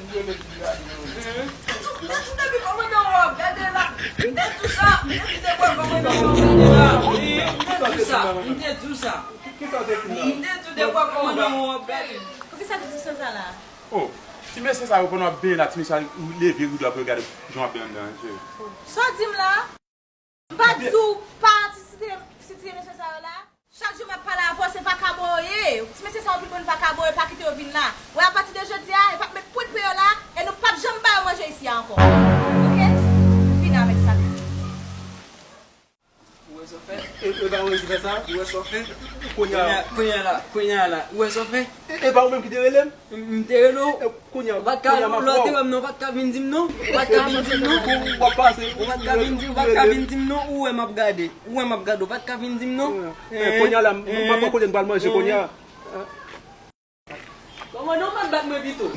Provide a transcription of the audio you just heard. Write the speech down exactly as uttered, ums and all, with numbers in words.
M te di w depi kòman nan wè w ap gade la. M te di w sa. M te di w depi kòman nan wè w ap gade la. M te di w sa. M te di w sa. M te di w depi kòman nan wè w ap gade. Poukisa w te di w sa la? Oh, ti mesye sa yo pandan w ap benyen la, ti mesye a leve rido a pou yo gade jan w ap benyen anndan an, cheri. Sa w di m la? M pa di w pa anti site, site mesye sa yo la. Chak jou m ap pale avè w, se vakabon yo ye. Ti mesye sa yo pi bon vakabon, yo pa kite yo vin la. Wè, apati de jodi a, yo p ap met pwen pye yo la, e nou p ap janm ba yo manje isi a ankò. Oke? Fini avèk sa. Ou wè sa w fè? E, e pa mwen ki fè sa? Ou wè sa w fè? Kounye a. Kounye a la, kounye a la. Ou wè sa w fè? E, e pa ou menm ki te rele m? M te rele w. E, kounye a, kounye a m ap wè w. Ou pa t ka rele m non, ou pa t ka vin di m non. Ou pa t ka vin di m non. Ou, ou ap pase, ou pa t ka vin di, ou pa t ka vin di m non. Ou wè m ap gade. Ou wè m ap gade. Ou pa t ka vin di m non. E, kounye a la, m, m pa pran kote m pral manje kounye a. Kòmandan, ou pa t bat mwen pito.